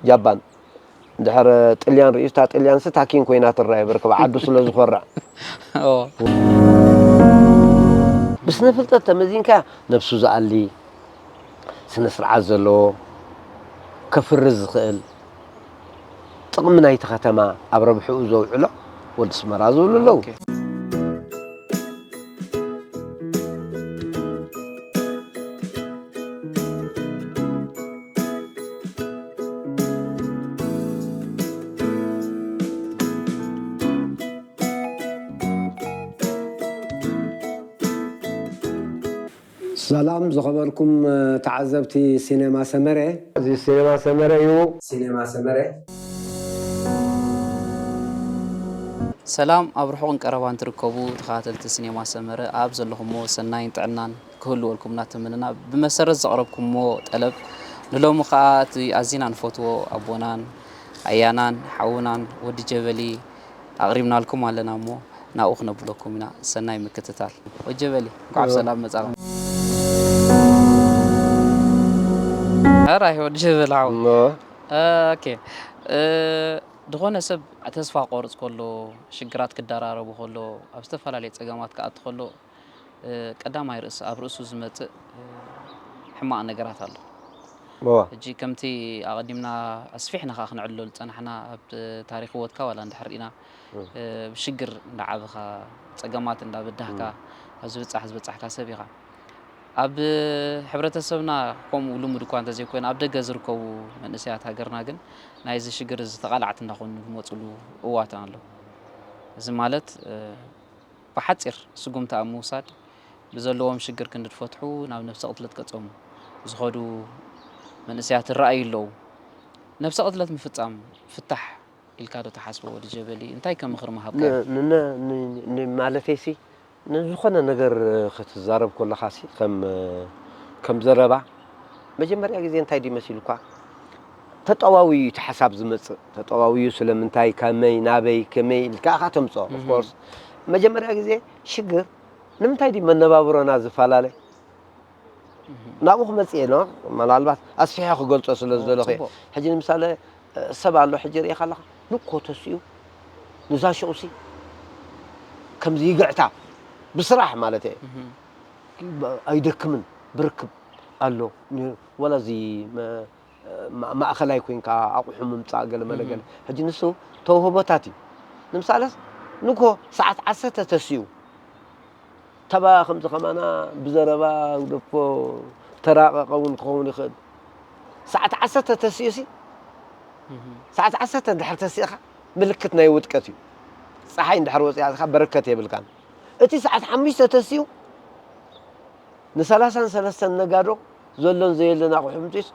ጃባን እንድሕር ጥልያን ርእዩ፣ እታ ጥልያን ሲ ታኪን ኮይና ትረአ፣ ብርክብ ዓዱ ስለ ዝኾርዕ። ብስነ ፍልጠት ተመዚንካ ነብሱ ዝኣሊ፣ ስነ ስርዓት ዘለዎ፣ ከፍሪ ዝኽእል፣ ጥቕሚ ናይቲ ከተማ ኣብ ረብሕኡ ዘውዕሎ ወዲ ኣስመራ ዝብሉ ኣለዉ። ሰላም ዝኸበርኩም ተዓዘብቲ ሲኔማ ሰመረ። እዚ ሲኔማ ሰመረ እዩ። ሲኔማ ሰመረ። ሰላም ኣብ ርሑቕን ቀረባን ትርከቡ ተኸታተልቲ ሲኔማ ሰመረ ኣብ ዘለኹሞ ሰናይን ጥዕናን ክህልወልኩም እናተመነና ብመሰረት ዘቕረብኩሞ ጠለብ ንሎሚ ከኣ እቲ ኣዚና ንፈትዎ ኣቦናን ኣያናን ሓውናን ወዲ ጀበሊ ኣቕሪብናልኩም ኣለና እሞ ናብኡ ክነብለኩም ኢና። ሰናይ ምክትታል። ወጀበሊ እንኳዕ ብሰላም መጻኹም። ሕራይ ወዲ ጀበሊ ሓው። ኦኬ ዝኾነ ሰብ ተስፋ ቆርፅ ከሎ ሽግራት ክደራረቡ ከሎ ኣብ ዝተፈላለየ ፀገማት ክኣቱ ከሎ ቀዳማይ ርእሲ ኣብ ርእሱ ዝመፅእ ሕማቕ ነገራት ኣሎ። ሕጂ ከምቲ ኣቐዲምና ኣስፊሕና ከዓ ክነዕልሎ ዝፀናሕና ኣብ ታሪክ ህይወትካ ዋላ እንድሕር ርኢና ብሽግር እንዳዓበኻ ፀገማት እንዳበዳህካ ኣብ ዝብፃሕ ዝበፃሕካ ሰብ ኢኻ። ኣብ ሕብረተሰብና ከምኡ ልሙድ እኳ እንተዘይኮይኑ ኣብ ደገ ዝርከቡ መንእሰያት ሃገርና ግን ናይዚ ሽግር እዚ ተቓላዕቲ እንዳኾኑ ዝመፅሉ እዋት ኣሎ። እዚ ማለት ብሓፂር ስጉምቲ ኣብ ምውሳድ ብዘለዎም ሽግር ክንዲ ዝፈትሑ ናብ ነብሰ ቅትለት ገፆም ዝኸዱ መንእሰያት ይረኣዩ ኣለዉ። ነብሰ ቅትለት ምፍፃም ፍታሕ ኢልካ ዶ ትሓስቦ ወዲ ጀበሊ? እንታይ ከም ምኽሪ ምሃብካዮ? ማለተይሲ ንዝኾነ ነገር ክትዛረብ ከለኻሲ ከም ከም ዘረባ መጀመርያ ግዜ እንታይ ድዩ መሲሉካ ተጠዋውዩ እዩ እቲ ሓሳብ ዝመፅእ። ተጠዋውዩ ስለምንታይ፣ ከመይ፣ ናበይ፣ ከመይ ኢልካ ኢኻ ተምፅኦ። Of course መጀመርያ ግዜ ሽግር ንምንታይ ድዩ መነባብሮና ዝፈላለ ናብኡ ክመፅእ እየ። ምናልባት ኣስፊሐ ክገልፆ ስለ ዝደለኹ እየ። ሕጂ ንምሳሌ ሰብ ኣሎ ሕጂ ርእኻ ኣለኻ ንኮ ተሲኡ ንዛ ሸውሲ ከምዚ ይግዕታ ብስራሕ ማለት እየ ኣይደክምን ብርክብ ኣሎ ወላ እዚ ማእኸላይ ኮይንካ ኣቑሑ ምምፃእ ገለ መለ ገለ ሕጂ ንሱ ተውህቦታት እዩ ንምሳለስ ንኮ ሰዓት ዓሰርተ ተሲኡ ተባ ከምዚ ከማና ብዘረባ ግደፎ ተራቐቐ እውን ክኸውን ይኽእል ሰዓት ዓሰርተ ተሲኡ ሲ ሰዓት ዓሰርተ እንድሕር ተሲእኻ ምልክት ናይ ውድቀት እዩ ፀሓይ እንድሕር ወፂኣትካ በረከት የብልካን እቲ ሰዓት ሓሙሽተ ተሲኡ ንሰላሳን ሰለስተን ነጋዶ ዘሎን ዘየለን ኣቑሑ ምፅኡስ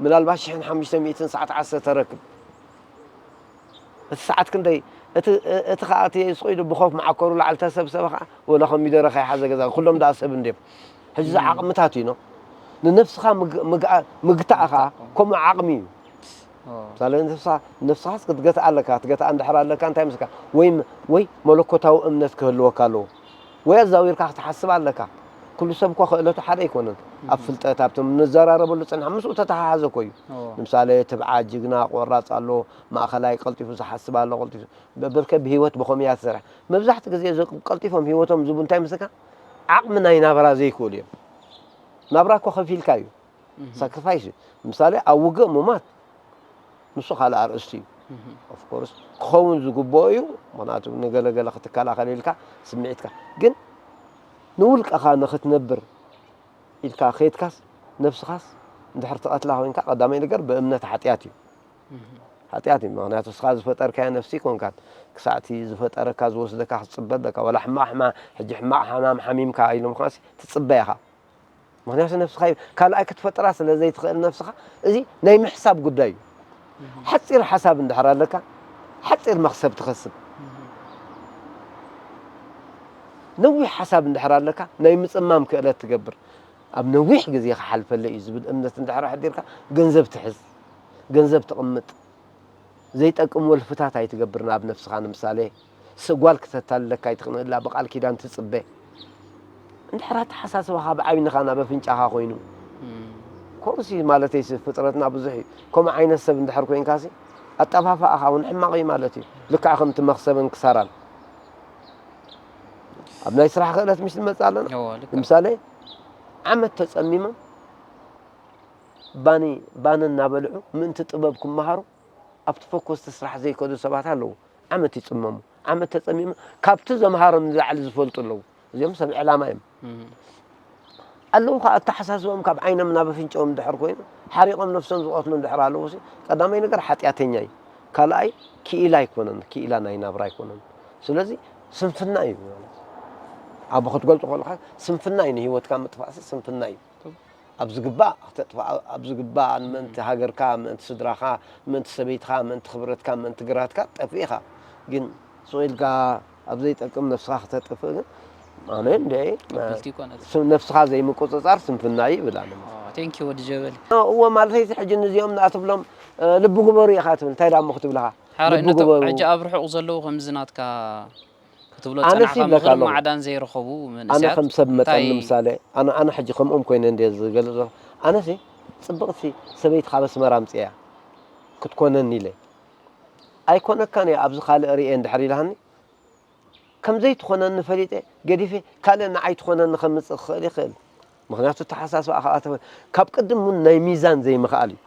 ምናልባት ሽሕን ሓሙሽተ ሚእትን ሰዓት ዓሰርተ ተረክብ እቲ ሰዓት ክንደይ እቲ እቲ ከዓ እቲ ስቑኢሉ ብኾፍ መዓኮሩ ላዕሊ ተሰብሰበ ከዓ ወላ ኮሚደረ ከይሓዘ ገዛ ኩሎም ደኣ ሰብ እንድዮም ሕጂ እዚ ዓቕምታት እዩ ኖ ንነብስኻ ምግታእ ከዓ ከምኡ ዓቕሚ እዩ ምሳሌ ነብስኻስ ክትገትኣ ኣለካ ክትገትኣ እንድሕር ኣለካ እንታይ ምስካ ወይ ወይ መለኮታዊ እምነት ክህልወካ ኣለዎ ወይ ኣዛዊርካ ክትሓስብ ኣለካ ኩሉ ሰብ እኮ ክእለቱ ሓደ ኣይኮነን ኣብ ፍልጠት ኣብቶም ንዘራረበሉ ፅንሓ ምስኡ ተተሓሓዘ እኮ እዩ ንምሳሌ ትብዓ ጅግና ቆራፅ ኣሎ ማእኸላይ ቀልጢፉ ዝሓስብ ኣሎ ቀልጢፉ በርከ ብህይወት ብኸምያ ትሰርሕ መብዛሕቲ ግዜ ቀልጢፎም ህይወቶም ዝቡ እንታይ ምስካ ዓቕሚ ናይ ናብራ ዘይክእሉ እዮም ናብራ እኮ ከፊልካ እዩ ሳክሪፋይስ እዩ ምሳሌ ኣብ ውግእ ምማት ንሱ ካልእ ኣርእስቲ እዩ ኦፍኮርስ ክኸውን ዝግብኦ እዩ ምክንያቱ ንገለገለ ክትከላኸል ኢልካ ስምዒትካ ግን ንውልቀኻ ንክትነብር ኢልካ ከይድካስ ነብስኻስ እንድሕር ትቐትላ ኮይንካ ቀዳማይ ነገር ብእምነት ሓጢኣት እዩ ሓጢኣት እዩ ምክንያቱ እስኻ ዝፈጠርካያ ነፍሲ ይኮንካን ክሳዕቲ ዝፈጠረካ ዝወስደካ ክትፅበ ኣለካ ዋላ ሕማቕ ሕማ ሕጂ ሕማቕ ሓማም ሓሚምካ ኢሎምካስ ትፅበ ኢኻ ምክንያቱ ነብስኻ ካልኣይ ክትፈጥራ ስለ ዘይትኽእል ነብስኻ እዚ ናይ ምሕሳብ ጉዳይ እዩ ሓፂር ሓሳብ እንድሕር ኣለካ ሓፂር መክሰብ ትኸስብ ነዊሕ ሓሳብ እንድሕር ኣለካ ናይ ምፅማም ክእለት ትገብር ኣብ ነዊሕ ግዜ ክሓልፈለ እዩ ዝብል እምነት እንድሕር ኣሕዲርካ ገንዘብ ትሕዝ ገንዘብ ትቕምጥ ዘይጠቅም ወልፍታት ኣይትገብር ናብ ነብስኻ ንምሳሌ ጓል ክተታልለካ ኣይትኽንእላ ብቃል ኪዳን ትፅበ እንድሕር ኣተሓሳስባኻ ብዓይንኻ ናብ ኣፍንጫኻ ኮይኑ እኮ ኮርሲ ማለተይ ሲ ፍጥረትና ብዙሕ እዩ። ከምኡ ዓይነት ሰብ እንድሕር ኮይንካ ሲ ኣጠፋፍኣኻ እውን ሕማቕ እዩ ማለት እዩ። ልክዕ ከምቲ መኽሰብን ክሳራን ኣብ ናይ ስራሕ ክእለት ምሽ ንመጽእ ኣለና። እዎ፣ ልክዕ። ንምሳሌ ዓመት ተጸሚሞም ባኒ ባኒ እናበልዑ ምእንቲ ጥበብ ክመሃሩ ኣብቲ ፈኮስቲ ስራሕ ዘይከዱ ሰባት ኣለዉ። ዓመት ይጽመሙ። ዓመት ተጸሚሞም ካብቲ ዘምሃሮም ንላዕሊ ዝፈልጡ ኣለዉ። እዚኦም ሰብ ዕላማ እዮም። እም። ኣለዉ ከዓ ኣተሓሳስቦም ካብ ዓይኖም ናብ ኣፍንጫኦም ድሕር ኮይኑ ሓሪቖም ነፍሶም ዝቐትሉ እንድሕር ኣለዉ ሲ ቀዳማይ ነገር ሓጢኣተኛ እዩ። ካልኣይ ክኢላ ኣይኮነን፣ ክኢላ ናይ ናብራ ኣይኮነን። ስለዚ ስንፍና እዩ ማለት ኣብ ክትገልጾ ከለካ ስንፍና እዩ። ንህይወትካ ምጥፋእሲ ስንፍና እዩ። ኣብ ዝግባእ ክተጥፍኣ ኣብ ዝግባእ ምእንቲ ሃገርካ ምእንቲ ስድራኻ ምእንቲ ሰበይትኻ ምእንቲ ክብረትካ ምእንቲ ግራትካ ጠፍኢኻ ግን ስቕ ኢልካ ኣብ ዘይጠቅም ነፍስኻ ክተጥፍእ ግን ኣነ እንደ ቀቢልቲ ይኮነት። ነፍስኻ ዘይምቁፅፃር ስንፍና እዩ ይብል ኣነ። ቴንኪ ወዲ ጀበል። እዎ ማለተይ እዚ ሕጂ ንዚኦም ንኣትብሎም ልቢ ግበሩ ኢኻ ትብል እንታይ ዳሞ ክትብልኻ ሓራይ ልቢ ነቶም ግበሩ ሕጂ ኣብ ርሑቕ ዘለዉ ከምዚ ናትካ ክትብሎ ኣነሲ ጸናሕካ ይብለካ ምኽርን ኣለኹ። ማዕዳን ዘይረኸቡ ኣነ መንእስያት ከም ሰብ መጠን እንታይ ንምሳሌ ኣነ ኣነ ሕጂ ከምኦም ኮይነ እንደ ዝገልጽ ዘለኹ ኣነሲ ጽብቕቲ ሰበይቲ ካብ ኣስመራ ኣምፅያ ክትኮነኒ ኢለ ኣይኮነካን እየ ኣብዚ ካልእ ርእየ እንድሕር ኢልሃኒ ከም ዘይትኾነኒ ፈሊጠ ገዲፈ ካልእ ንዓይ ትኾነኒ ከምፅእ ክኽእል ይኽእል ምክንያቱ ተሓሳስባ ኣኻኣተፈ ካብ ቅድም እውን ናይ ሚዛን ዘይምኽኣል እዩ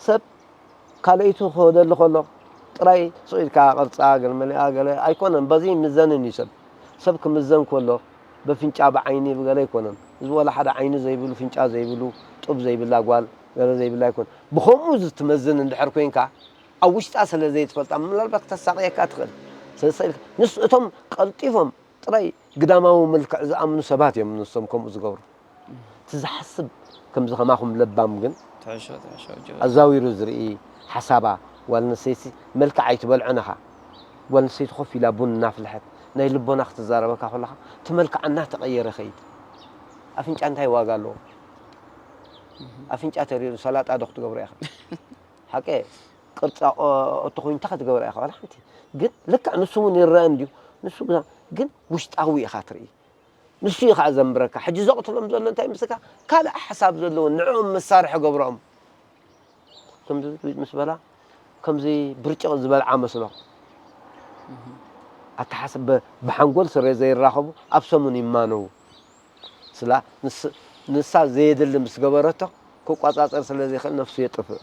ሰብ ካልኣይቱ ክወደሉ ከሎ ጥራይ ስቕ ኢልካ ቅርፃ ገለመሊኣ ገለ ኣይኮነን በዚ ይምዘንን እዩ ሰብ ሰብ ክምዘን ከሎ በፍንጫ ብዓይኒ ብገለ ኣይኮነን እዚ ወላ ሓደ ዓይኒ ዘይብሉ ፍንጫ ዘይብሉ ጡብ ዘይብላ ጓል ገለ ዘይብላ ኣይኮን ብከምኡ ዝትመዝን እንድሕር ኮይንካ ኣብ ውሽጣ ስለ ዘይትፈልጣ ምናልባት ክተሳቕየካ ትኽእል ስለ ስቕ ኢልካ ንስ እቶም ቀልጢፎም ጥራይ ግዳማዊ መልክዕ ዝኣምኑ ሰባት እዮም ንሶም ከምኡ ዝገብሩ እቲ ዝሓስብ ከምዚ ከማኹም ለባም ግን ትሕሾ ትሕሾ ጀበል። ኣዛዊሩ ዝርኢ ሓሳባ ጓል ኣንስተይቲ መልክዕ ኣይትበልዖን ኢኻ ጓል ኣንስተይቲ ኮፍ ኢላ ቡን እናፍልሐት ናይ ልቦና ክትዛረበካ ከለኻ እቲ መልክዓ እናተቐየረ ይኸይድ ኣፍንጫ እንታይ ዋጋ ኣለዎ ኣፍንጫ ተሪሩ ሰላጣ ዶ ክትገብሮ ኢኻ ሓቀ ቅርፃ እተኮይኑ እንታይ ክትገብራ ኢኻ ዋላ ሓንቲ ግን ልክዕ ንሱ እውን ይረአ እንድዩ ንሱ ግና ግን ውሽጣዊ ኢኻ ትርኢ ንሱ እዩ ከዓ ዘንብረካ ሕጂ ዘቕትሎም ዘሎ እንታይ ምስካ ካልእ ሓሳብ ዘለዎ ንዕኦም መሳርሒ ገብሮም ከምዚ ርግጥ ምስ በላ ከምዚ ብርጭቕ ዝበልዓ መስሎ ኣተሓስበ ብሓንጎል ስረ ዘይራኸቡ ኣብ ሰሙን ይማነዉ ስላ ንሳ ዘየድሊ ምስ ገበረቶ ክቋፃፀር ስለ ዘይኽእል ነፍሱ የጥፍእ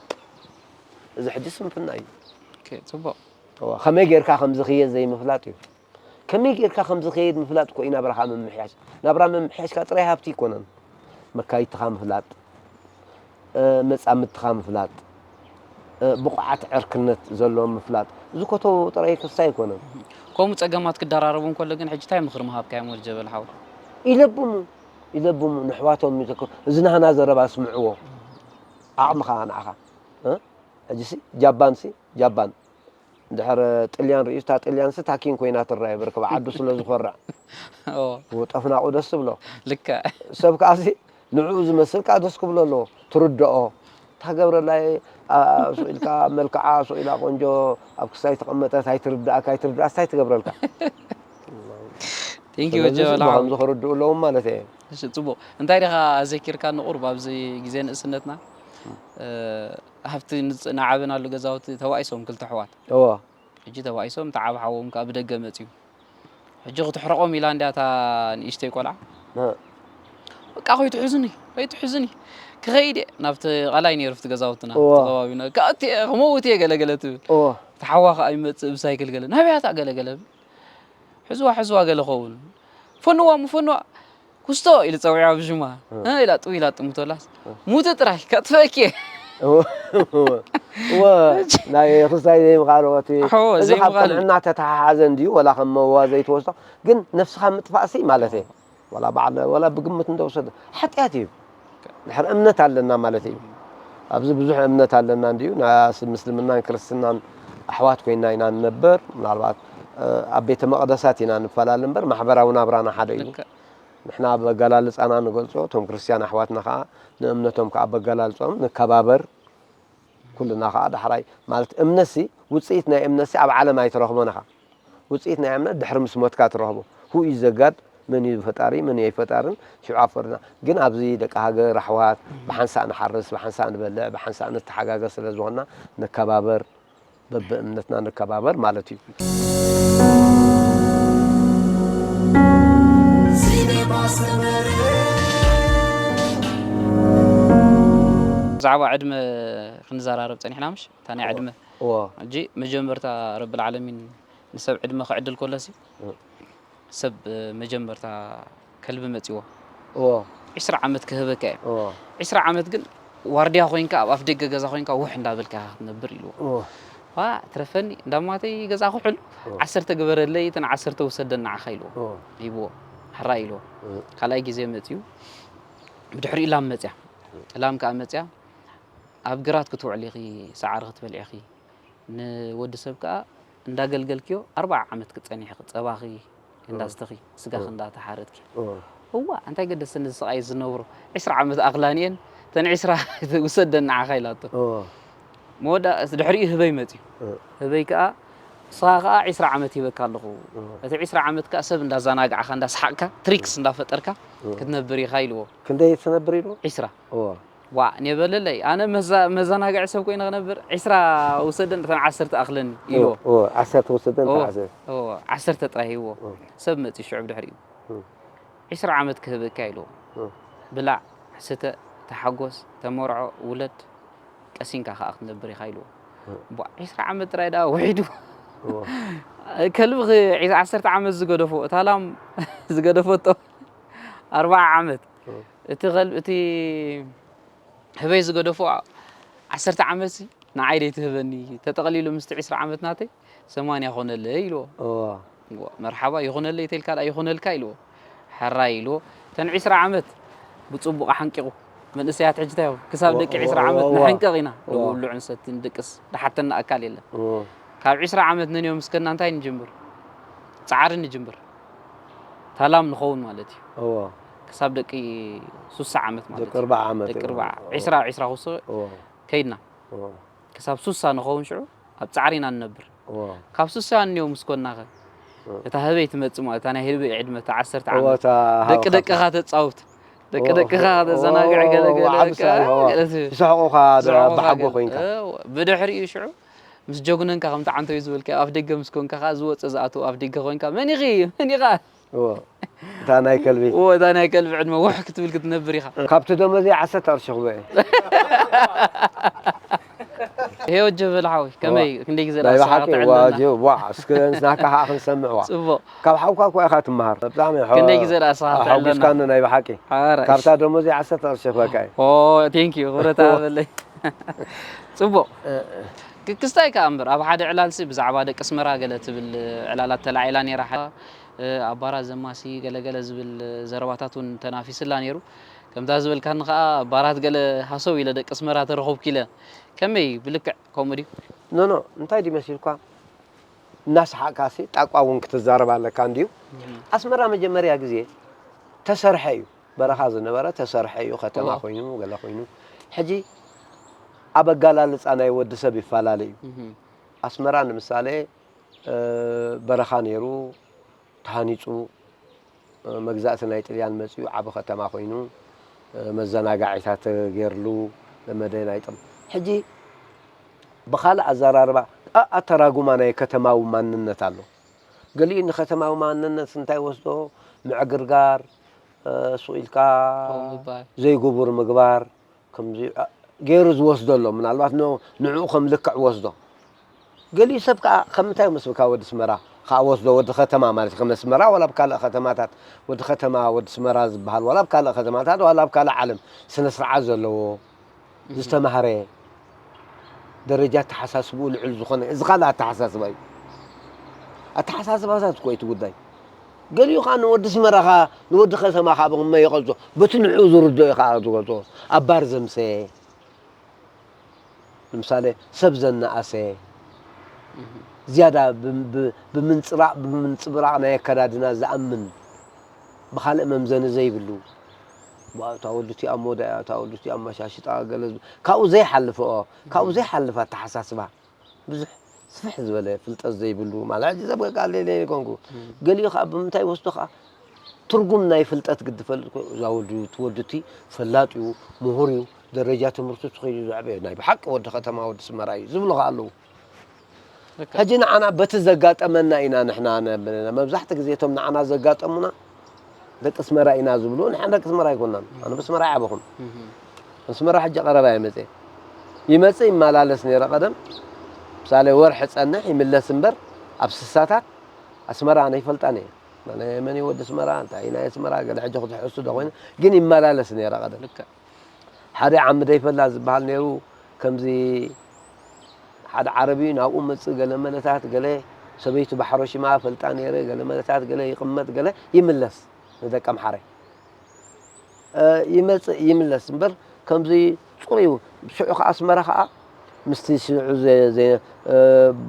እዚ ሕጂ ስንፍና እዩ ጽቡቕ ከመይ ጌርካ ከም ዝኽየድ ዘይምፍላጥ እዩ ከመይ ጌርካ ከም ዝኸየድ ምፍላጥ እኮ እዩ ናብራኻ ምምሕያሽ ናብራ ምምሕያሽካ ጥራይ ሃብቲ ይኮነን መካይትኻ ምፍላጥ መጻምድትኻ ምፍላጥ ብቑዓት ዕርክነት ዘለዎም ምፍላጥ ዝኮተቦ ጥራይ ክሳ ኣይኮነን ከምኡ ጸገማት ክደራረቡ እንከሎ ግን ሕጂ እንታይ ምኽሪ ምሃብካዮም ወዲ ጀበል ሓው ይለብሙ ይለብሙ ንሕዋቶም ይዘክሩ እዚ ናህና ዘረባ ስምዕዎ ዓቕምኻ ንዓኻ ሕጂሲ ጃባን ሲ ጃባን እንድሕር ጥልያን ርእዩ እታ ጥልያን ሲ ታኪን ኮይና ትረኣየ ብርክብ ዓዱ ስለ ዝኾርዕ ጠፍናቑ ደስ ትብሎ ልክዕ ሰብ ከዓሲ ንዕኡ ዝመስል ከዓ ደስ ክብሎ ኣለዎ ትርድኦ ታገብረላ ስኢልካ መልክዓ ስኢላ ቆንጆ ኣብ ክሳይ ተቐመጠት ኣይትርድኣካ ኣይትርድኣ ስታይ ትገብረልካ ቴንኪ ወጀበላ ከምዚ ክርድኡ ኣለዎም ማለት እየ ጽቡቕ እንታይ ዲኻ ኣዘኪርካ ንቑርብ ኣብዚ ግዜ ንእስነትና ሃብቲ ንዓበናሉ ገዛውቲ ተባኢሶም ክልተ ኣሕዋት እዎ ሕጂ ተባኢሶም ተዓብሓዎም ከዓ ብደገ መፅዩ ሕጂ ክትሕረቆም ኢላ እንዲያ እታ ንእሽተይ ቆልዓ በቃ ከይትሕዙኒ ከይትሕዙኒ ክኸይድ እየ ናብቲ ቃላይ ነይሩ ፍቲ ገዛውትና እዎ። ተኸባቢና ከኣቲ እየ ክመውት እየ ገለገለ ትብል እዎ እቲ ሓዋ ከዓ ይመፅእ ብሳይክል ገለ ናበይ እያ እታ ገለገለ ሕዝዋ ሕዝዋ ገለ ኸውን ፈንዋ ምፈንዋ ኩስቶ ኢሉ ፀዊዕዋ ብሽማ እ ኢላ ጥው ኢላ ጥምቶላስ ሙቲ ጥራይ ከጥፈኪ እየ እወ ናይ ክስታይ ዘይምኻል እቲ ሕዎ፣ እዚ ካብ ዘይምኻል። ቅንዕና ተተሓሓዘ እንድዩ ወላ ከም መዋ ዘይትወስዶ ግን ነፍስኻ ምጥፋእሲ ማለት እየ ወላ በዓል ወላ ብግምት እንደወሰደ ሓጢኣት እዩ ድሕር እምነት ኣለና ማለት እዩ ኣብዚ ብዙሕ እምነት ኣለና እንድዩ ናይ ምስልምናን ክርስትናን ኣሕዋት ኮይና ኢና ንነበር ምናልባት ኣብ ቤተ መቕደሳት ኢና ንፈላለ እምበር ማሕበራዊ ናብራና ሓደ እዩ ልክዕ። ንሕና በገላልፃና ንገልፆ እቶም ክርስትያን ኣሕዋትና ከዓ ንእምነቶም ከዓ በገላልፆም ንከባበር ኩልና ከዓ ዳሕራይ ማለት እምነትሲ ውፅኢት ናይ እምነትሲ ኣብ ዓለም ኣይትረኽቦን ኢኻ ውፅኢት ናይ እምነት ድሕሪ ምስ ሞትካ ትረኽቦ who is the God መን እዩ ፈጣሪ መን እዩ ኣይፈጣርን ሽዑ ኣፈርና። ግን ኣብዚ ደቂ ሃገር ኣሕዋት ብሓንሳእ ንሓርስ፣ ብሓንሳእ ንበልዕ፣ ብሓንሳእ ንተሓጋገዝ ስለ ዝኾንና ንከባበር፣ በብእምነትና ንከባበር ማለት እዩ። ብዛዕባ ዕድመ ክንዘራረብ ፀኒሕና ምሽ እታ ናይ ዕድመ እዎ ሕጂ መጀመርታ ረብል ዓለሚን ንሰብ ዕድመ ክዕድል ከሎሲ እዎ ሰብ መጀመርታ ከልቢ መፂዎ እዎ ዒስራ ዓመት ክህበካ እየ እዎ ዒስራ ዓመት ግን ዋርድያ ኮይንካ ኣብ ኣፍ ደገ ገዛ ኮይንካ ውሕ እንዳበልካ ክትነብር ኢልዎ እዎ ዋ ትረፈኒ እንዳማተይ ገዛ ኩሕል ዓሰርተ ግበረለይ እተን ዓሰርተ ውሰደን ንዓኻ ኢልዎ እዎ ሂብዎ ሕራ ኢልዎ እዎ ካልኣይ ግዜ መፅዩ ብድሕሪኡ ላም መፅያ ላም ከዓ መፅያ ኣብ ግራት ክትውዕሊ ኢኺ ሰዓሪ ክትበልዒ ኢኺ ንወዲ ሰብ ከዓ እንዳገልገልክዮ ኣርባዓ ዓመት ክትፀኒሕ ኢኺ ፀባኺ እንዳስተኺ ስጋኺ እንዳተሓረድኪ እዎ እዋ እንታይ ገደሰኒ እዚ ስቓይ ዝነብሮ ዒስራ ዓመት ኣኽላኒየን እተን ዒስራ ውሰደን ንዓኻ ኢላቶ እዎ መወዳ ድሕሪኡ ህበይ መፅዩ እዎ ህበይ ከዓ ንስኻ ከዓ ዒስራ ዓመት ሂበካ ኣለኹ እዎ እቲ ዒስራ ዓመት ከዓ ሰብ እንዳዘናጋዕካ እንዳሰሓቕካ ትሪክስ እንዳፈጠርካ ክትነብር ኢኻ ኢልዎ ክንደይ ትነብር ኢሉ ዒስራ እዎ ዋ ኔበለለይ ኣነ መዛ- መዘናግዒ ሰብ ኮይነ ክነብር ዒስራ ውሰደን እተን ዓሰርተ ኣኽለኒ ኢልዎ እዎ ዓሰርተ ውሰደን እዎ። ዓሰርተ እዎ፣ ዓሰርተ ጥራይ ሂብዎ እዎ ሰብ መፅዩ ሽዑ ብድሕሪኡ እዎ ዒስራ ዓመት ክህበካ ኢልዎ እዎ ብላዕ ስተ ተሓጎስ ተመርዖ ውለድ ቀሲንካ ከዓ ክትነብር ኢኻ ኢልዎ እዎ ቧ ዒስራ ዓመት ጥራይ ደኣ ውሒዱ እዎ ከልቢ ክ- ዒስ- ዓሰርተ ዓመት ዝገደፎ እታ ላም ዝገደፈቶ ኣርባዓ ዓመት እዎ እቲ ከልቢ እቲ ህበይ ዝገደፎ ዓሰርተ ዓመት ሲ ንዓይ ደይ ትህበኒ ተጠቕሊሉ ምስቲ ዒስራ ዓመት ናተይ ሰማንያ ኮነለይ ኢልዎ እዎ እዎ፣ መርሓባ ይኹነለይ ተልካ ደኣ ይኹነልካ ኢልዎ። ሕራይ ኢልዎ። እተን ዒስራ ዓመት ብጽቡቕ ሓንቂቑ። መንእሰያት ሕጂ እንታይ እዮም? ክሳብ ደቂ ዒስራ ዓመት ንሕንቀቕ ኢና። ንብሉዕ ንሰቲ ንድቅስ። ድሓተና ኣካል የለን። ካብ ዒስራ ዓመት ነንዮም እስከና እንታይ ንጅምር? ጻዕሪ ንጅምር። ታላም ንኸውን ማለት እዩ። ክሳብ ደቂ ሱሳ ዓመት ማለት እዩ። ደቂ ርብዓ ዓመት ደቂ ርብዓ ዒስራ ዒስራ ክውስኽ ከይድና። ክሳብ ሱሳ ንኸውን ሽዑ ኣብ ጻዕሪ ኢና ንነብር። ካብ ሱሳ እንዮ ምስ ኮናኸ እታ ህበይ ትመጽእ ማለት እታ ናይ ህበይ ዕድመ እታ ዓሰርተ ዓመት ደቂ ደቅኻ ተጻውት ደቂ ደቅኻ ተዘናግዕ ገለ ገለ ዓብሳ በቃ፣ እዎ። ገለ ዝ- ይስሕቑኻ ዶ ዝስሕቑኻ ኣባሓጎ ገለ። ኮይንካ? እዎ። ብድሕሪኡ ሽዑ ምስ ጀጉነንካ ከምቲ ዓንተዩ ዝበልካ ኣብ ኣፍ ደገ ምስ ኮንካ ከኣ ዝወጸ ዝኣትው ኣፍ ደገ ኮይንካ መን ኢኺ መን ኢኻ እዎ። እታ ናይ ከልቢ እዎ እታ ናይ ከልቢ ዕድመ ውሕ ክትብል ክትነብር ኢኻ። ካብቲ ደሞዘይ ዓሰርተ ቅርሺ ክበ እየ። ሄወት ጀበል ሓወይ ከመይ ክንደይ ግዜ ናይ ዳኣ ብሓቂ ስሓቕ ዋ ትዕለና? ጀ- ዋ እስከ ናካ ከዓ ክንሰምዕ ዋ ጽቡቕ ካብ ሓውካ እኮ ኢኻ ትመሃር ብጣዕሚ ሖ- ክንደይ ግዜ ዳኣ ስሓቕ ትዕለና? ኣሓጒስካኒ ናይ ብሓቂ ሓራይ ካብታ ደሞዘይ ዓሰርተ ቅርሺ ክበካ እየ ኦ ቴንክ ዩ ክብረት ሃበለይ ጽቡቕ ክ- ክስታይ ከኣ እምበር ኣብ ሓደ ዕላልሲ ብዛዕባ ደቂ ኣስመራ ገለ ትብል ዕላላት ተላዒላ ነይራ ሓ- እ፣ ኣብ ባራት ዘማሲ ገለገለ ዝብል ዘረባታት እውን ተናፊስላ ነይሩ። ከምታ ዝበልካኒ ከዓ ባራት ገለ ሃሰው ኢለ ደቂ ኣስመራ ተረኸብኩ ኢለ ከመይ ብልክዕ ከምኡ ድዩ? ኖ ኖ እንታይ ድዩ መሲልኳ እናሰሓቅካሲ ጣቋ እውን ክትዛረብ ኣለካ እንድዩ። ኣስመራ መጀመርያ ግዜ ተሰርሐ እዩ በረኻ ዝነበረ ተሰርሐ እዩ ከተማ ኮይኑ ገለ ኮይኑ ሕጂ ኣብ ኣጋላልፃ ናይ ወዲ ሰብ ይፈላለ እዩ። ኣስመራ ንምሳሌ በረኻ ነይሩ ተሃኒፁ መግዛእቲ ናይ ጥልያን መፅኡ ዓቢ ከተማ ኮይኑ መዘናጋዒታት ተገይርሉ ለመደ ናይ ጥም ሕጂ ብኻልእ ኣዘራርባ ኣተራጉማ ናይ ከተማዊ ማንነት ኣሎ ገሊኡ ንከተማዊ ማንነት እንታይ ወስዶ ምዕግርጋር ሱቕ ኢልካ ዘይግቡር ምግባር ከምዚ ገይሩ ዝወስዶ ኣሎ ምናልባት ንዕኡ ከም ልክዕ ወስዶ ገሊኡ ሰብ ከዓ ከም እንታይ መስልካ ወዲ ስመራ ከዓ ወስዶ ወዲ ከተማ ማለት ከም ኣስመራ ዋላ ኣብ ካልእ ከተማታት ወዲ ከተማ ወዲ ስመራ ዝበሃል ዋላ ኣብ ካልእ ከተማታት ዋላ ኣብ ካልእ ዓለም ስነ ስርዓት ዘለዎ ዝተማህረ ደረጃ ኣተሓሳስብኡ ልዑል ዝኾነ እዚ ካልእ ኣተሓሳስባ እዩ ኣተሓሳስባታት እኮ እቲ ጉዳይ ገሊኡ ከዓ ንወዲ ስመራ ከዓ ንወዲ ከተማ ከዓ ብቕመ ይቐልጾ በቲ ንዕኡ ዝርድኦ ከዓ ዝገልጾ ኣብ ባር ዘምሰየ ንምሳሌ ሰብ ዘናኣሰ ዝያዳ ብምንፅራቕ ብምንፅብራቕ ናይ ኣከዳድና ዝኣምን ብካልእ መምዘኒ ዘይብሉ እታ ወዲ እቲኣ ሞዳ እያ እታ ወዲ እቲኣ መሻሽጣ ገለ ካብኡ ዘይሓልፈኦ ካብኡ ዘይሓልፍ ኣተሓሳስባ ብዙሕ ስፍሕ ዝበለ ፍልጠት ዘይብሉ ማለት ሕጂ ሰብ ከቃልለ ይኮንኩ ገሊኡ ከዓ ብምንታይ ወስዶ ከዓ ትርጉም ናይ ፍልጠት ግዲ ፈልጥ እኮ እዛ ወዲ እቲ ወዲ እቲ ፈላጥ እዩ፣ ምሁር እዩ፣ ደረጃ ትምህርቱ ትኸይዱ ዘዕበ ናይ ብሓቂ ወዲ ከተማ ወዲ ስመራ እዩ ዝብሉ ከኣ ኣለዉ። ሕጂ ንዓና በቲ ዘጋጠመና ኢና ንሕና መብዛሕቲ ግዜ እቶም ንዓና ዘጋጠሙና ደቂ ስመራ ኢና ዝብሉ። ንሕና ደቂ ስመራ ኣይኮናን። ኣነ ብስመራ ይዓበኹም። ኣስመራ ሕጂ ቀረባ ይመጽእ ይመጽእ ይመላለስ ነይረ። ቀደም ምሳሌ ወርሒ ጸንሕ ይምለስ እምበር ኣብ ስሳታት ኣስመራ ኣነ ይፈልጣን እየ። ኣነ መን እዩ ወዲ ስመራ እንታይ ናይ ኣስመራ ገለ ሕጂ ክትሕሱ ዶ ኮይኑ ግን ይመላለስ ነይረ። ቀደም ሓደ ዓምደ ይፈላ ዝበሃል ነይሩ። ከምዚ ሓደ ዓረቢ ናብኡ መጽእ ገለ መለታት ገለ ሰበይቱ ባሕሮሽማ ፈልጣ ነይረ ገለ መለታት ገለ ይቕመጥ ገለ ይምለስ ንደቀ ምሓረ ይመጽእ ይምለስ እምበር ከምዚ ጽሩይ ሽዑ ከዓ ኣስመራ ከዓ ምስቲ ሽዑ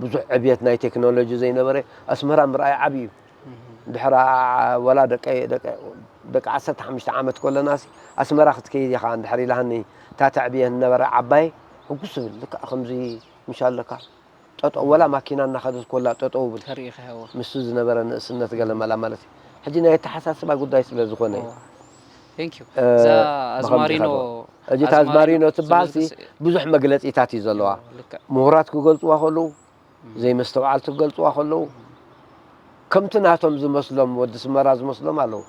ብዙሕ ዕብየት ናይ ቴክኖሎጂ ዘይነበረ ኣስመራ ምርኣይ ዓብዩ ድሕራ ወላ ደቂ ዓሰርተ ሓሙሽተ ዓመት ከለና ኣስመራ ክትከይድ ኢኻ እንድሕር ኢላሃኒ እታ ተዕብየ ነበረ ዓባይ ሕጉስ ዝብል ልክዕ ከምዚ ምሻ ኣለካ ጠጠው ወላ ማኪና እናኸደት ኮላ ጠጠው ብል ተሪኢኻዮ ምስቱ ዝነበረ ንእስነት ገለ መላ ማለት እዩ ሕጂ ናይ ኣተሓሳስባ ጉዳይ ስለ ዝኾነ እዩ Thank you እዛ ኣዝማሪኖ ሕጂ ኣዝማሪኖ ትበሃል ብዙሕ መግለፂታት እዩ ዘለዋ ምሁራት ክገልፅዋ ከለዉ ዘይመስተውዓልቲ ክገልፅዋ ከለዉ ከምቲ ናቶም ዝመስሎም ወዲ ስመራ ዝመስሎም ኣለዉ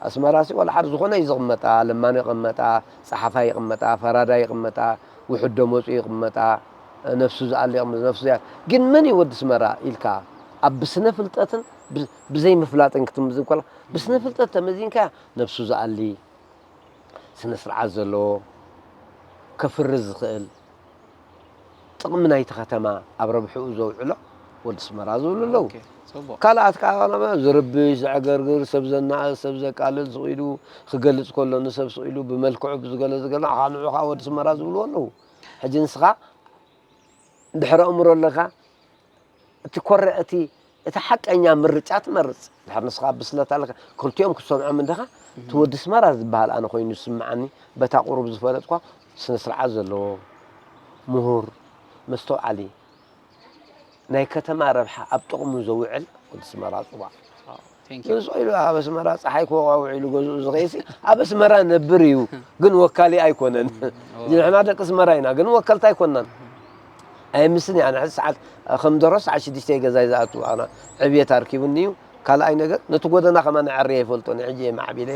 ኣስመራ ሲ ወላ ሓደ ዝኾነ እዩ ዝቕመጣ ለማኖ ይቕመጣ ፀሓፋይ ይቕመጣ ፈራዳይ ይቕመጣ ውሑድ ደመፁ ይቕመጣ ነፍሱ ዝኣሊ ይቕመጥ ነፍሱ ዝኣ ግን መን እዩ ወዲ ስመራ ኢልካ ኣብ ብስነ ፍልጠትን ብዘይ ምፍላጥን ክትምዝን ከላ ብስነ ፍልጠት ተመዚንካ ነፍሱ ዝኣሊ ስነ ስርዓት ዘለዎ ከፍሪ ዝኽእል ጥቕሚ ናይቲ ከተማ ኣብ ረብሕኡ ዘውዕሎ ወዲ ስመራ ዝብሉ ኣለዉ። ካልኣት ከዓ ዝርብሽ፣ ዘዕገርግር፣ ሰብ ዘናእስ፣ ሰብ ዘቃልል ስቕ ኢሉ ክገልፅ ከሎ ንሰብ ስቕ ኢሉ ብመልክዑ ብዝገለ ዝገለ ከዓ ንዑ ከዓ ወዲ ስመራ ዝብልዎ ኣለዉ። ሕጂ ንስኻ ድሕሪ ኣእምሮ ኣለካ እቲ ኮረ እቲ እቲ ሓቀኛ ምርጫ ትመርጽ ድሕር ንስኻ ብስለት ኣለካ ክልቲኦም ክትሰምዖም እንዲኻ እቲ ወዲ ስመራ ዝበሃል ኣነ ኮይኑ ዝስምዓኒ በታ ቁሩብ ዝፈለጥኳ ስነ ስርዓት ዘለዎ ምሁር መስተውዓሊ ናይ ከተማ ረብሓ ኣብ ጥቕሙ ዘውዕል ወዲ ስመራ ጽዋዕ ንሱ ኢሉ ኣብ ኣስመራ ፀሓይ ክወቃ ውዒሉ ገዝኡ ዝኸይሲ ኣብ ኣስመራ ነብር እዩ ግን ወካሊ ኣይኮነን ንሕና ደቂ ኣስመራ ኢና ግን ወከልቲ ኣይኮናን ኣይምስን እያ ንሕዚ ሰዓት ከም ደሮ ሰዓት ሽዱሽተ ገዛይ ዝኣቱ ኣና ዕብየት ኣርኪቡኒ እዩ ካልኣይ ነገር ነቲ ጎደና ከማ ንዕሪ ይፈልጦ ንሕጂ እየ ማዕቢለ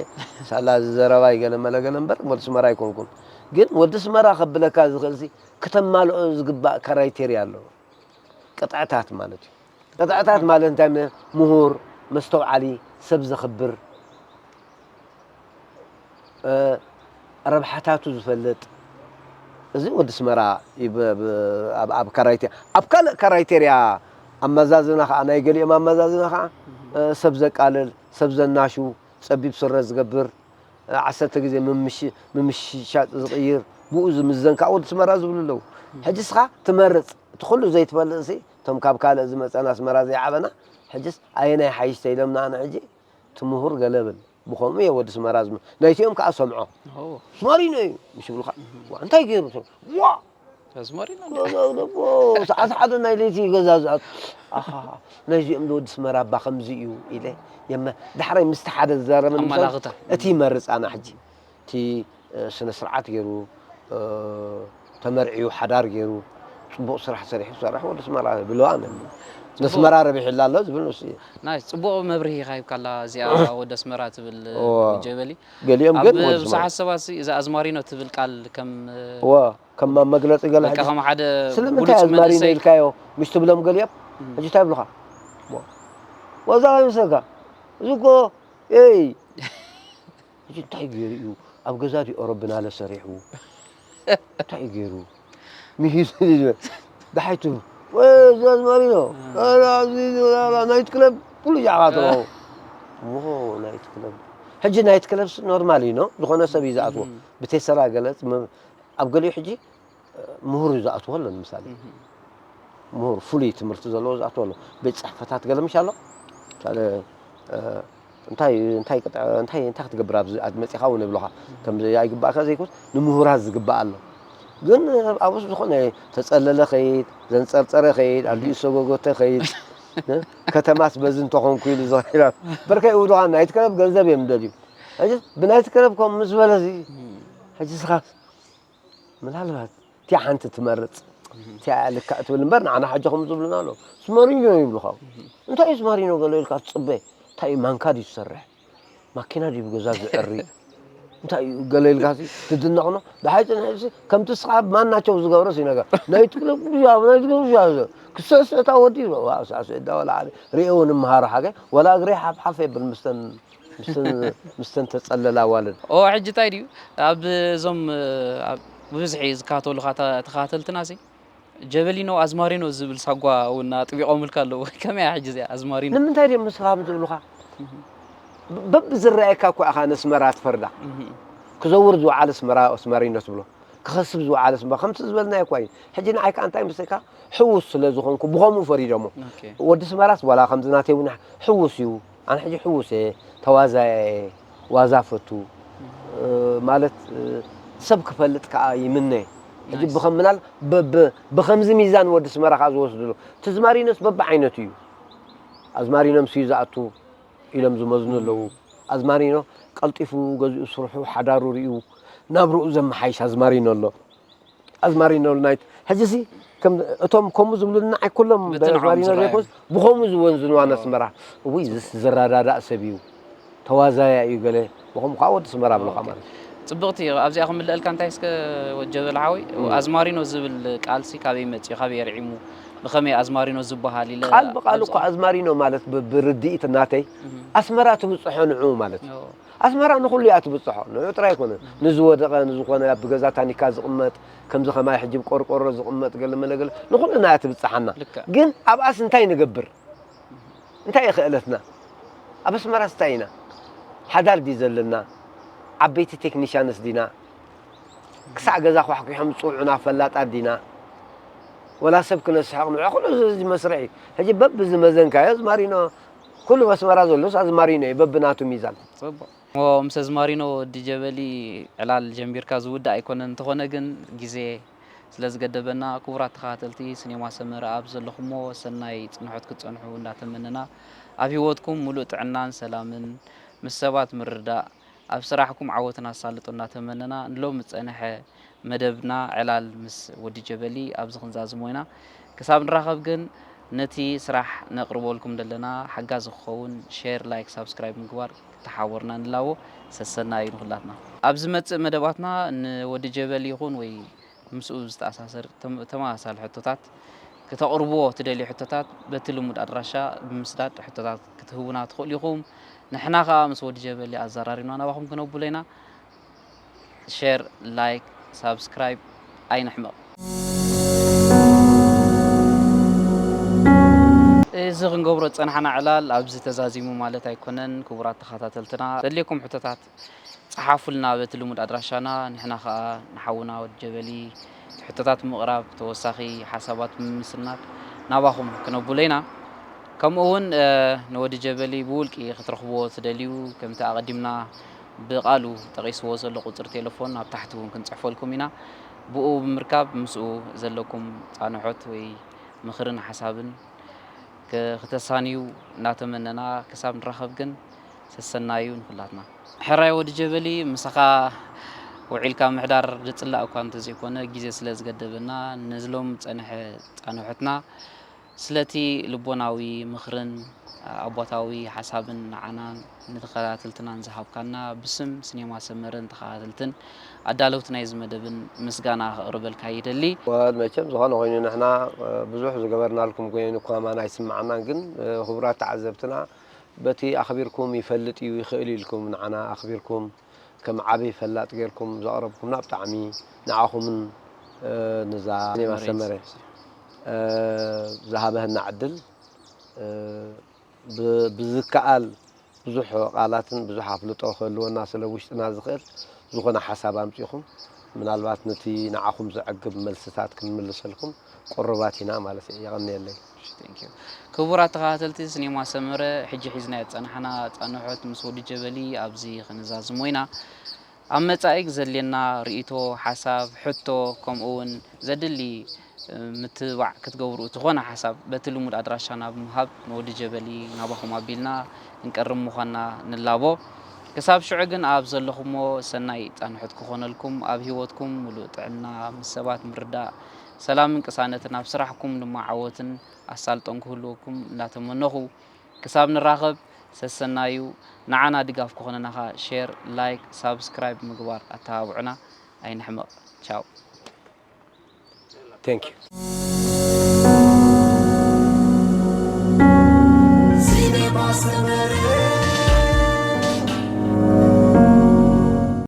ሳላ ዝዘረባይ ገለ መለ ገለ እምበር ወዲ ስመራ ኣይኮንኩን ግን ወዲ ስመራ ከብለካ ዝኽእል ሲ ክተማልኦ ዝግባእ ካራይቴርያ ኣለዎ ቅጥዕታት ማለት እዩ። ቅጥዕታት ማለት እንታይ ምሁር፣ መስተውዓሊ፣ ሰብ ዘኽብር፣ ረብሓታቱ ዝፈልጥ እዚ ወዲ ስመራ ኣብ ካራይቴ ኣብ ካልእ ካራይቴርያ ኣመዛዝና ከዓ ናይ ገሊኦም ኣመዛዝና ከዓ ሰብ ዘቃልል፣ ሰብ ዘናሹ፣ ፀቢብ ስረ ዝገብር፣ ዓሰርተ ግዜ ምምሽሻጥ ዝቕይር ብኡ ዝምዘን ከዓ ወዲ ስመራ ዝብሉ ኣለዉ። ሕጂ ስኻ ትመርፅ እቲ ኩሉ ዘይትፈልጥ ሲ እቶም ካብ ካልእ ዝመፀና ኣስመራ ዘይዓበና ሕጅስ ኣየናይ ሓይሽ ተይሎም ንኣና ሕጂ ትምሁር ገለ ብል ብኸምኡ እየ ወዲ ስመራ ዝም ናይቲኦም ከዓ ሰምዖ ኣስማሪኖ እዩ ምስ ይብሉኻ ዋ እንታይ ገይሩ ዋ ኣስማሪኖ ሰዓት ሓደ ናይ ለይቲ ገዛ ዝኣት ኣኻ ናይዚኦም ወዲ ስመራ እባ ከምዚ እዩ ኢለ የመ ዳሕራይ ምስቲ ሓደ ዝዛረበ ኣመላኽታ እቲ ይመርፅ ኣና ሕጂ እቲ ስነ ስርዓት ገይሩ ተመርዕዩ ሓዳር ገይሩ ፅቡቕ ስራሕ ሰሪሑ ዝሰርሕ ወዲ ኣስመራ ብለዋ ነኒ ነስመራ ረቢሕላ ኣሎ ዝብል ንሱ እዩ ናይስ ፅቡቕ መብርሂ ኢኻ ሂብካላ እዚኣ ወዲ ኣስመራ ትብል ጀበሊ ገሊኦም ግን ብዙሓት ሰባት እዚ ኣዝማሪኖ ትብል ቃል ከም እወ ከም መግለፂ ገለ በቃ ከም ሓደ ስለምንታይ ኣዝማሪኖ ኢልካዮ ምሽ ትብሎም ገሊኦም ሕጂ እንታይ ይብሉኻ ወዛ ይምሰልካ እዚ እኮ ኤይ ሕጂ እንታይ ገይሩ እዩ ኣብ ገዛ ድዩ ኦሮብናለ ሰሪሑ እንታይ ገይሩ ምሂዝ ዝብል ደሓይቱ ዘዝመሪኖ ናይት ክለብ ኩሉ ጃዕባቶ ሞ ናይት ክለብ ሕጂ ናይት ክለብ ኖርማል እዩ ኖ ዝኾነ ሰብ እዩ ዝኣትዎ ብቴሰራ ገለፅ ኣብ ገሊኡ ሕጂ ምሁር እዩ ዝኣትዎ ኣሎ ንምሳሌ ምሁር ፍሉይ ትምህርቲ ዘለዎ ዝኣትዎ ኣሎ ቤት ፅሕፈታት ገለ ምሽ ኣሎ ምሳሌ እንታይ እንታይ እንታይ እንታይ ክትገብር ኣብዚ መፂኻ እውን ይብሉኻ ከምዚ ኣይግባእካ ዘይኮን ንምሁራት ዝግባእ ኣሎ ግን ኣብኡ ዝኾነ ተፀለለ ኸይድ ዘንፀርፀረ ኸይድ ኣዲኡ ሰጎጎተ ኸይድ ከተማስ በዚ እንተኾንኩ ኢሉ ዝኸይራ። በርከይ እውድኻ ናይት ክለብ ገንዘብ እዮም ደልዩ። ሕጂ ብናይት ክለብ ከም ምስ በለዚ፣ ሕጂ ስኻስ ምናልባት እቲያ ሓንቲ ትመርጽ፣ እቲያ እያ ልክዕ ትብል እምበር፣ ንዓና ሕጂ ከም ዝብሉና ኣሎ። ስማሪኖ ይብሉኻ። እንታይ እዩ ስማሪኖ ገለ ኢልካ ትጽበ? እንታይ እዩ ማንካ ድዩ ዝሰርሕ? ማኪና ድዩ ብገዛ ዝዕሪ? እንታይ እዩ ገለ ኢልካ ሲ ትድነቕ ነው? ደሓይ ጽንሕ ኢልሲ ከምቲ ስኻ ማናቸው ዝገብሮ ሲ ነገር። ናይት ክለብ ጉያ፣ ናይት ክለብ ጉያ። ክሰስ እታ ወዲ፣ ዋ፣ ሳዕስዒ እንዳበላ ዓሊ። ሪኦ እውን እምሃሮ ሓገ፣ ወላ እግረይ ሓፍ ሓፍ የብል ምስተን፣ ምስተን፣ ምስተን ተጸለላ ኣዋልድ። ኦ፣ ሕጂ እንታይ ድዩ? ኣብ እዞም፣ ኣብ ብብዝሒ ዝከታተሉኻ ተ-፣ ተኸታተልትና ሲ፣ ጀበሊኖ ኣዝማሪኖ ዝብል ሳጓ እውን ኣጥቢቖምልካ ኣለዉ። ከመይ እያ ሕጂ እዚኣ ኣዝማሪኖ? ንምንታይ ድዮም ንስኻ ከም ዝብሉኻ? በብዝረኣየካ እኮ ኢኻ ነስመራ ትፈርዳ። እህ። ክዘውር ዝወዓለ ኣስመራ ኣስማሪኖ ትብሎ። ክኸስብ ዝወዓለ ኣስመራ። ከምቲ ዝበልናዮ እኳ እዩ። ሕጂ ንዓይ ከኣ እንታይ መስለካ? ሕዉስ ስለ ዝኾንኩ ብኸምኡ ፈሪዶሞ። ኦኬ። ወዲ ኣስመራስ ዋላ ከምዚ ናተይ እውን ሕዉስ እዩ። ኣነ ሕጂ ሕዉስ እየ፣ ተዋዛያይ እየ፣ ዋዛ ፈቱ። እ፣ ማለት፣ እ፣ ሰብ ክፈልጥ ከኣ ይምነ። ሕጂ ናይስ። ብኸም ምናል ብ-፣ ብ-፣ ብኸምዚ ሚዛን ወዲ ኣስመራ ከኣ ዝወስድሉ። እቲ ኣዝማሪኖስ በብዓይነቱ እዩ። ኣዝማሪኖ ምስ እዩ ዝኣቱ ኢሎም ዝመዝኑ ኣለዉ። ኣዝማሪኖ ቀልጢፉ ገዚኡ ስርሑ ሓዳሩ ርእዩ ናብርኡ ዘመሓይሽ ኣዝማሪኖ ኣሎ። ኣዝማሪኖ ናይት ሕጂሲ ከም እቶም ከምኡ ዝብሉ ንዓይ ኩሎም በቲ ንዕኦም ኣዝማሪኖ ዝረኣዩ። ዘይኮንስ ብኸምኡ ዝወንዝንዋ ኦ። ነስመራ። እውይ፣ ዝስ-፣ ዝረዳዳእ ሰብ እዩ። ተዋዛያ እዩ ገለ። ብኸምኡ ከዓ ወዲ ኣስመራ ብለኻ ኦኬ። ማለት እዩ። ጽብቕቲ፣ ኣብዚኣ ክምልአልካ እንታይ እስከ ወጀበል ሓወይ? እም። ኣዝማሪኖ ዝብል ቃልሲ ካበይ መጺኡ፣ ካበይ የርዒሙ፣ ብኸመይ ኣዝማሪኖ ዝበሃል ኢለ ቃል ብቃል እኮ ኣብዚኣ ኣዝማሪኖ ማለት ብ-፣ ብርድኢት ናተይ እም። ኣስመራ ትብጽሖ ንዑ ማለት እዩ። ኦ። ኣስመራ ንኹሉ እያ ትብጽሖ። ንዑ ጥራይ ኣይኮነን። እም። ንዝወደቐ፣ ንዝኾነ ኣብ ገዛ ታኒካ ዝቕመጥ፣ ከምዚ ከማይ ሕጂ ቆርቆሮ ዝቕመጥ ገለ መለ ገለ፣ ንኹልና እያ ትብጽሓና። ልክዕ። ግን ኣብኣስ እንታይ ንገብር? እንታይ እዩ ክእለትና? ኣብ ኣስመራስ እንታይ ኢና? ሓዳር ድዩ ዘለና? ዓበይቲ ቴክኒሻንስ ዲና? ክሳዕ ገዛ ኳሕኲሖም ዝጽውዑና ፈላጣት ዲና? ወላ ሰብ ክነስሕቕ ንዑ? ኩሉ እዚ መስርሕ እዩ። ሕጂ በብዝመዘንካዮ ኣዝማሪኖ፣ ኩሉ ኣብ ኣስመራ ዘሎስ ኣዝማሪኖ እዩ፣ በብናቱ ሚዛን። ጽቡቕ። እሞ ምስ ኣዝማሪኖ ወዲ ጀበሊ ዕላል ጀሚርካ ዝውዳእ ኣይኮነን። እንተኾነ ግን ግዜ ስለ ዝገደበና፣ ክቡራት ተኸታተልቲ ሲኔማ ሰመረ ኣብ ዘለኹሞ ሰናይ ጽንሖት ክትጸንሑ እንዳተመነና፣ ኣብ ህይወትኩም ምሉእ ጥዕናን ሰላምን፣ ምስ ሰባት ምርድዳእ፣ ኣብ ስራሕኩም ዓወትን ኣሳልጦ እንዳተመነና፣ ንሎሚ ዝጸንሐ መደብና ዕላል ምስ ወዲ ጀበሊ ኣብዚ ክንዛዝሞ ኢና። ክሳብ ንራኸብ ግን፣ ነቲ ስራሕ ነቕርበልኩም ዘለና ሓጋዚ ክኸውን ሼር፣ ላይክ፣ ሳብስክራይብ ምግባር ክተሓወርና ንላቦ። ሰሰናዩ ንኹላትና። ኣብ ዝመጽእ መደባትና ንወዲ ጀበሊ ይኹን ወይ ምስኡ ዝተኣሳሰር ተም-፣ ተመሳሳሊ ሕቶታት፣ ክተቕርብዎ ትደልዩ ሕቶታት በቲ ልሙድ ኣድራሻ ብምስዳድ ሕቶታት ክትህቡና ትኽእሉ ኢኹም። ንሕና ከኣ ምስ ወዲ ጀበሊ ኣዘራሪብና ናባኹም ክነብሎ ኢና። ሼር፣ ላይክ፣ ሳብስክራይብ ኣይንሕመቕ። እዚ ክንገብሮ ዝጸናሕና ዕላል ኣብዚ ተዛዚሙ ማለት ኣይኮነን። ክቡራት ተኸታተልትና፣ ዘድልየኩም ሕቶታት ጸሓፉልና በቲ ልሙድ ኣድራሻና። ንሕና ከኣ ንሓውና ወዲ ጀበሊ ሕቶታት ምቕራብ፣ ተወሳኺ ሓሳባት ብምስናድ ናባኹም ክነብሎ ኢና። ከምኡ እውን፣ እ፣ ንወዲ ጀበሊ ብውልቂ ክትረኽብዎ ትደልዩ፣ ከምቲ ኣቐዲምና ብቓሉ ጠቒስዎ ዘሎ ቁጽሪ ቴሌፎን ኣብ ታሕቲ እውን ክንጽሕፈልኩም ኢና። ብኡ ብምርካብ ምስኡ ዘለኩም ጻንሖት ወይ ምኽርን ሓሳብን ክ-፣ ክተሳንዩ እናተመነና፣ ክሳብ ንራኸብ ግን ሰሰናዩ ንኹላትና። ሕራይ ወዲ ጀበሊ፣ ምሳኻ ውዒልካ ምሕዳር ዝጽላእ እኳ እንተዘይኮነ፣ ግዜ ስለ ዝገደበና፣ ነዚ ሎም ጸንሐ ጻንሖትና፣ ስለቲ ልቦናዊ ምኽርን ኣቦታዊ ሓሳብን ንዓናን ንተኸታተልትናን ዝሃብካና፣ ብስም ሲኔማ ሰመረን ተኸታተልትን ኣዳለውቲ ናይዚ መደብን ምስጋና ከቕርበልካ ይደሊ። ወል መቸም ዝኾነ ኮይኑ ንሕና፣ እ፣ ብዙሕ ዝገበርናልኩም ኮይኑ እኳ ማን ኣይስምዓናን፣ ግን፣ እ፣ ክቡራት ተዓዘብትና በቲ ኣኽቢርኩም ይፈልጥ እዩ ይኽእል ኢልኩም ንዓና ኣኽቢርኩም ከም ዓቢ ፈላጥ ጌርኩም ዘቕረብኩምና ብጣዕሚ ንዓኹምን፣ እ፣ ንዛ ሲኔማ መሬት። ሰመረ፣ እ፣ ዝሃበህና ዕድል፣ እ፣ ብ-፣ ብዝከኣል ብዙሕ ቃላትን ብዙሕ ኣፍልጦ ክህልወና ስለ ውሽጥና ዝኽእል ዝኾነ ሓሳብ ኣምጺኹም፣ ምናልባት ነቲ ንዓኹም ዘዕግብ መልስታት ክንምልሰልኩም ቅሩባት ኢና ማለት እዩ። የቐንየለይ። እሺ፣ thank you። ክቡራት ተኸታተልቲ ሲኔማ ሰመረ፣ ሕጂ ሒዝናዮ ዝጸናሕና ጻንሖት ምስ ወዲ ጀበሊ ኣብዚ ክንዛዝሞ ኢና። ኣብ መጻኢ ዘድልየና ርእይቶ፣ ሓሳብ፣ ሕቶ፣ ከምኡ እውን ዘድሊ ምትባዕ ክትገብሩ፣ ዝኾነ ሓሳብ በቲ ልሙድ ኣድራሻና ብምሃብ ንወዲ ጀበሊ ናባኹም ኣቢልና ክንቀርብ ምዃንና ንላቦ። ክሳብ ሽዑ ግን ኣብ ዘለኹሞ ሰናይ ጻንሖት ክኾነልኩም፣ ኣብ ህይወትኩም ምሉእ ጥዕና፣ ምስ ሰባት ምርዳእ፣ ሰላምን ቅሳነትን፣ ኣብ ስራሕኩም ድማ ዓወትን ኣሳልጦን ክህልወኩም እንዳተመነኹ፣ ክሳብ ንራኸብ ሰሰናዩ። ንዓና ድጋፍ ክኾነናኻ ሼር፣ ላይክ፣ ሳብስክራይብ ምግባር ኣተባብዑና። ኣይንሕመቕ። ቻው። Thank you.